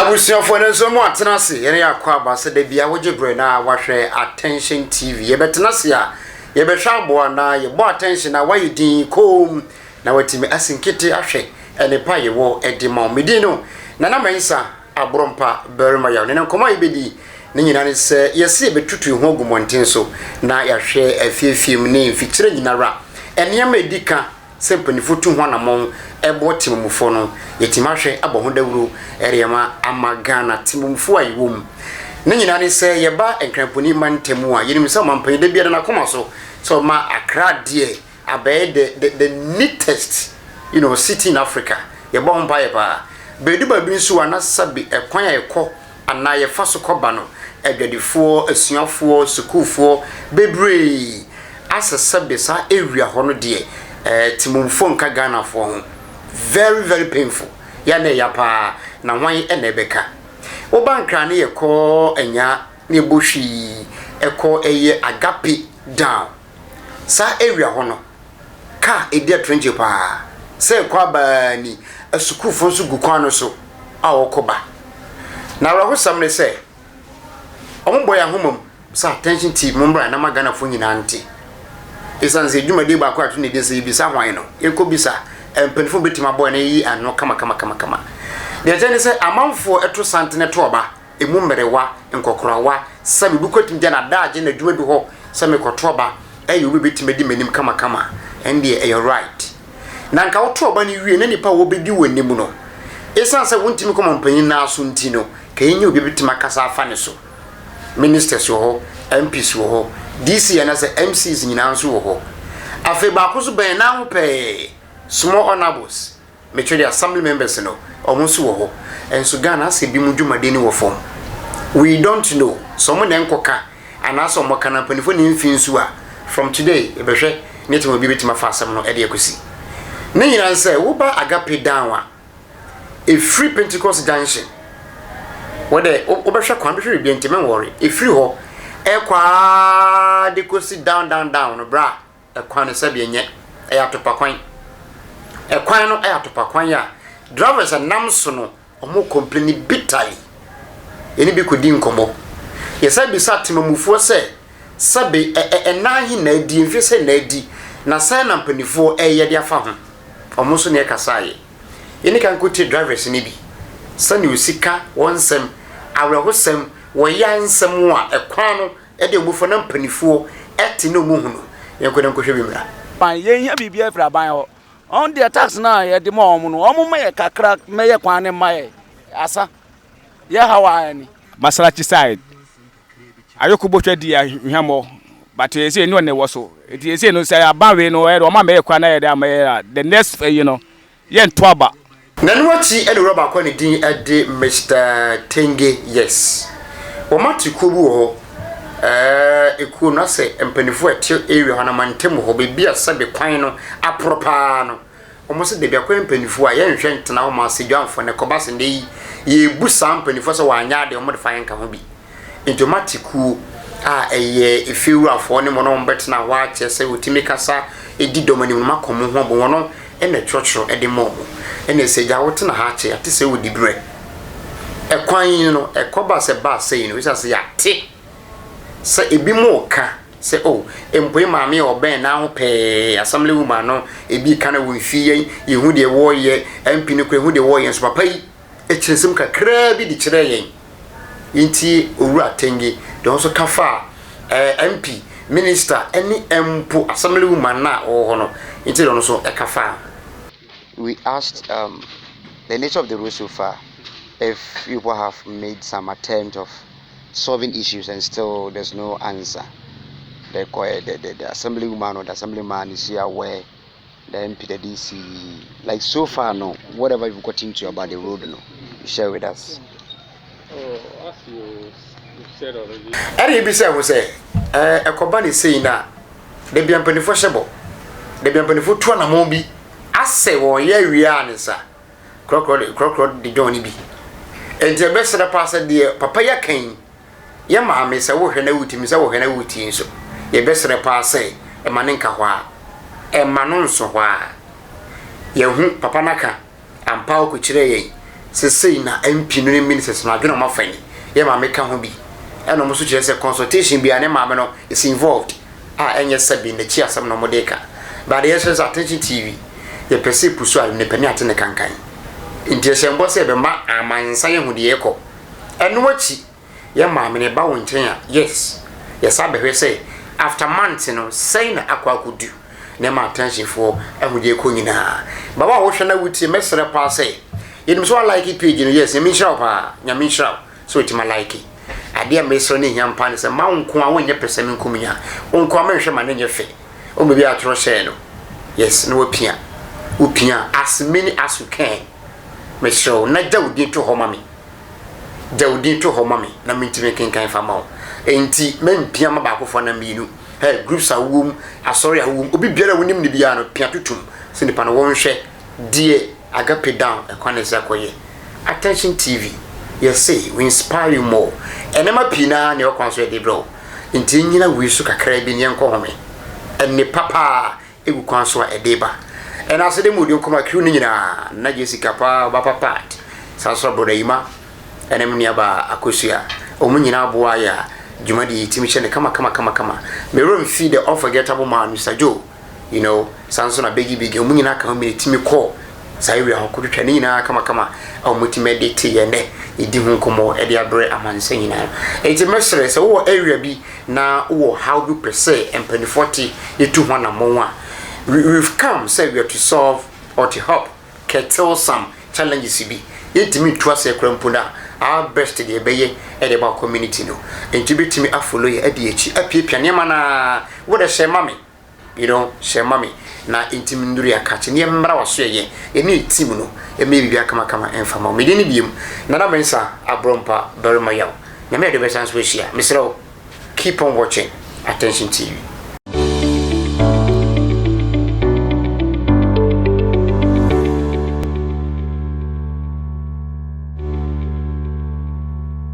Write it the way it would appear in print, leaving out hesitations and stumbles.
Abusuafoɔ no nso mo atena ase yɛne yɛ akɔ aba sɛ da bia wogye berɛ na wahwɛ Attention TV. Yɛbɛtena ase a yɛbɛhwɛ aboa na yɛbɔ attention a wayɛ din koom na watumi asi nkete ahwɛ nnepa a yɛwɔ de ma wo. Me din no Nana Mensah Aborɔmpa Barima Yaw. Ne ne nkɔmmɔ a yɛbɛdi ne nyinaa ne sɛ yɛse yɛbɛtutu yɛn ho agu mmɔnten so na yɛahwɛ afiefie mu ne mfikyire nyinara nneɛma a ɛdi ka sɛ mpanyimfo tu ho anammɔn boa temammufo no, yɛatumi ahwɛ abɔ ho dawuro de ama ama Ghana temammufo a yɛwɔ mu. Ne nyinaa ne sɛ yɛba Nkramponi mantam mu a, yɛnim sɛ ɔmampanyin da biara da n'akoma so sɛ ɔma Accra deɛ abɛyɛ the, the, the neatest you know, city in Africa. Yɛbɔ ho mpaeɛ paa. Bɛdu baabi nso a na sɛbe ɛkwan a ɛkɔ anaa yɛfa so kɔba no, adwadifoɔ, asuafoɔ, sukuufoɔ bebree asɛ sɛbe saa area hɔ no deɛ eh, Timomfoɔ nka Ghanafoɔ ho. Very very painful. Yɛ na ɛya paa, na hwan na ɛbɛka? Woba Nkran ne yɛkɔ Anyaa ne yɛbɔ hwii ɛkɔ ɛyɛ Agape down. Saa area hɔ no, car ɛdi atrenche paa. Sɛ ɛkɔ abaa ni, asukuufoɔ nso gu kwan no so a wɔkɔ ba. Na awerɛhosɛm ne sɛ, wɔbɔ yɛn ahoma mu sɛ attention TV mommra na ma Ghanafoɔ nyinaa nte. Ɛsiane sɛ dwumadie baako a ɛto ne din sɛ yɛbisa hwan no, yɛnkɔbisa mpanimfoɔ bɛtumi abɔ yɛn na yɛyi ano kama. Deɛ ɛkyɛ ne sɛ amanfoɔ ɛto santene to aba, ɛmu mmerewa, nkɔkorawa, sɛ biribi kɔ tumi gya n'adaagye na adwuma bi hɔ sɛ mekɔto aba, ɛyɛ obi bɛtumi adi m'anim kamakama, ɛndeɛ ɛyɛ right. Na nka woto aba no wie na nipa a wɔbɛdi w'anim no, ɛsiane sɛ wontumi kɔ mampanyin nan so nti no, ka ɛnyɛ obi bɛtumi akasa afa ne so. Ministers wɔ hɔ, MPs wɔ hɔ, DC anaasɛ MCs nyinaa nso wɔ hɔ. Afei baako nso bɛn nan ho pɛɛ, small honourables, metwerɛ de assembly members no, wɔn nso wɔ hɔ. Nso Ghana asɛ bi mu dwumadie no wɔ fam. We don't know sɛ wɔn na ɛnkɔka anaasɛ wɔn ka na mpanimfoɔ ne mfi nso a, from today yɛbɛhwɛ ne tɛm obi bɛtumi afa asɛm no ɛde akɔsi. Ne nyinaa sɛ woba Agape down a, ɛfiri Pentecost Junction, wɔdɛ wobɛhwɛ kwan bɛhwɛ biribi nti mɛnwɔre, ɛfiri hɔ ɛkɔ ara de kɔsi down down down no bra ɛkwan no sɛdeɛ nyɛ ɛyɛ atopa kwan. Ɛkwan no ɛyɛ atopa kwan a drivers a nam so no wɔn complain bitterly. Yɛne bi kɔdi nkɔmmɔ. Yɛsan bisa temamufoɔ sɛ sɛbe ɛ ɛ ɛnan he na adi, mfe sɛ na adi, na sɛn na mpanimfoɔ ɛreyɛ de afa ho. Wɔn nso ne ɛkasaeɛ. Yɛne kan kɔtie drivers no bi sɛnea wɔsi ka wɔn nsɛm, awerɛhosɛm, wɔya nsɛm a ɛkwan no de wɔn fa na mpanimfoɔ ɛte na wɔn hunu. Yɛnkɔ na nkɔhwɛ bi mmra. Ban, yɛnhia biribiara firi aban hɔ. Wɔn deɛ tax no a yɛde ma wɔn no, wɔn mma yɛ kakra mmɛyɛ kwan no mma yɛ asa. Yɛ haw ara ni. Masalachi side, ayoko botwa di ahwamɔ but ɛsɛ ɛni ɔna ɛwɔ so nti ɛsɛ no sɛ aban wei no ɛyɛ ɔma mɛyɛ kwan na yɛ de ama yɛ the next ɛyi no yɛ nto aba. Na ɛno akyi na owura baako a ne din de Mister Tenge, yes, wɔate kuo bi wɔ hɔ, ɛɛ, ekuo no asɛ mpanimfoɔ a ɛte area hɔ no mantam hɔ, baabi a sɛbe kwan no aporɔ paa no, wɔn sɛ dabi akɔyɛ mpanimfoɔ a yɛnhwɛ ntena hɔ ma asedwanfoɔ no ɛkɔba sɛ nnɛ yi yɛbu saa mpanimfoɔ sɛ wɔanyɛ adeɛ wɔn de fa yɛn ka ho bi. Nti wɔn ate kuo a ɛyɛ efiewurafoɔ ne wɔn a wɔbɛtena hɔ akyɛ sɛ wɔtumi kasa di dɔm anim no makɔ mo ho abɔ wɔn na ɛtwerɛtwerɛ de ma wɔn. Ɛna sɛ gya wotena ha akyɛ ate sɛ wodi berɛ. Ɛkwan yi no ɛkɔba sɛ baa sɛ yi no ɛsiane sɛ yɛate sɛ ebi mo ka sɛ oh mpoe maame a ɔbɛn n'aho pɛɛ assembly woman no ebi ka na wɔn fi yɛn yɛhu deɛ wɔreyɛ MP no kora ehu deɛ wɔreyɛ nso papa yi kyerɛ nsɛm kakraa bi de kyerɛɛ yɛn. Yɛntie Owura Tenge deɛ ɔno nso ka faa eh, MP, Minister ne mpo Assembly woman no a ɔwɔ hɔ no. Yɛntie deɛ ɔno nso ka faa ho. We asked um, the nature of the road so far, if people have made some attempt of solving issues and still there's no answer. The, the, the, the assembly woman or the assembly man is here aware the MP, the DC, like so far, no, whatever you've got into about the road, no, you share with us. Oh, as you said already. Ɛna ebi sɛ ho sɛ ɛɛ ɛkɔba ne sei na dabi mpanimfoɔ hyɛ bɔ dabi mpanimfoɔ tu anamɔn bi asɛ wɔyɛ awia ne nsa korɔkorɔ de korɔkorɔ de dɔn ne bi nti ɛbɛsrɛ paa sɛ deɛ papa yɛ kan Yɛ maame sɛ wohwɛ na wotumi sɛ wohwɛ na wotie nso, yɛbɛsrɛ paa sɛ mma no nka hɔ ara. Mma no nso hɔ ara. Yɛahu, papa no aka, ampa ɔkɔkyerɛɛ yɛn. Sesei na MP no ne ministers no adwene a wɔafa ni, yɛ maame ka ho bi. Ɛna wɔn nso kyerɛ sɛ consultation biara ne maame no is involved a ɛnyɛ sɛbe n'akyi asɛm na wɔde reka. But deɛ yɛhyɛ sɛ Attention TV, yɛpɛ sɛ yɛpusu a nipa ni ate ne kankan. Nti yɛhyɛ mbɔ sɛ yɛbɛma amansan ahu deɛ ɛrekɔ. Ɛno akyi, yɛ maame no ba wo nkyɛn a, yes, yɛsan bɛhwɛ sɛ after months no sɛn na akɔ akɔdu na ɛma attention foɔ ahu deɛ ɛkɔ nyinaa. Baba a wohwɛ na wotie, mɛsrɛ paa sɛ yɛnim sɛ walike page no, yes, Nyame nhyira wo paa, Nyame nhyira wo sɛ wɔtumi alike. Adeɛ a mesrɛ no hia mpa ne sɛ ma wo nko a wonyɛ pɛ sɛ me nko menya wo nko a menhwɛ ma ne nyɛ fɛ. Wo baabi a atwerɛ hyɛɛ no, yes, na wapia, wopia as many as you can. Mesrɛ wo na gya wo din to hɔ ma me. Gya wo din to hɔ ma me na mentumi nkenkan fa ma wo. Enti mempia ma baakofoɔ anaa mmienu. Hey, groups a wowɔ mu, asɔre a wowɔ mu, obi biara a wonim no biara no, pia totom sɛ nipa no wɔnhwɛ deɛ Agape Down ɛkwan na ɛsɛ akɔyɛ. Attention TV, yɛse we inspire you more. Nneɛma pii naa na ɛwɔ kwan so yɛde brɛ wo. Enti yɛnnyina wei so kakraa bi na yɛnkɔ home. Nnepa paa egu kwan so a ɛde ba. Ɛna ase de mu odi nkɔmɔ crew no nyinaa, Nana Jessica paa, ɔba papa Pat, saa nso Broda Yima, ɛne me nuabaa Akosua. Wɔn nyinaa boa yɛ a dwumadi yi tumi hyɛ no kama kama kama kama. Me werɛ mfi the unforgettable man Mister Joe, you know, saa nso na Biggie Biggie, wɔn nyinaa ka ho bi na ɛtumi kɔɔ saa area hɔ kɔtwitwa ne nyinaa kamakama a wɔtumi de te yɛn dɛ yɛdi ho nkɔmmɔ de abrɛ amansan nyinaa. Enti mɛsrɛ sɛ wowɔ area bi na wowɔ haw bi pɛ sɛ mpanimfoɔ te yɛtu ho anammɔn a, we've come sɛ we are to solve or to help curtail some challenges bi. Yɛntumi ntu aseɛ koraa mpo no a, our best deɛ yɛbɛyɛ de ba community no. Enti wobɛtumi afollow yɛ adi akyi apiapia nneɛma no ara. Wo dɛ hyɛ ma me. You know, hyɛ ma me na ntim nnuru yɛ akakye ne yɛmmra w'aso yɛyɛ yɛne yɛ team no ɛmɛyɛ biribi akamakama ɛmfa ma wo. Medin ne biem Nana Mensah Abrɔmpa Barima Yaw. Nyame yɛ de bɛsan so ahyia. Mesrɛ wo, keep on watching Attention TV.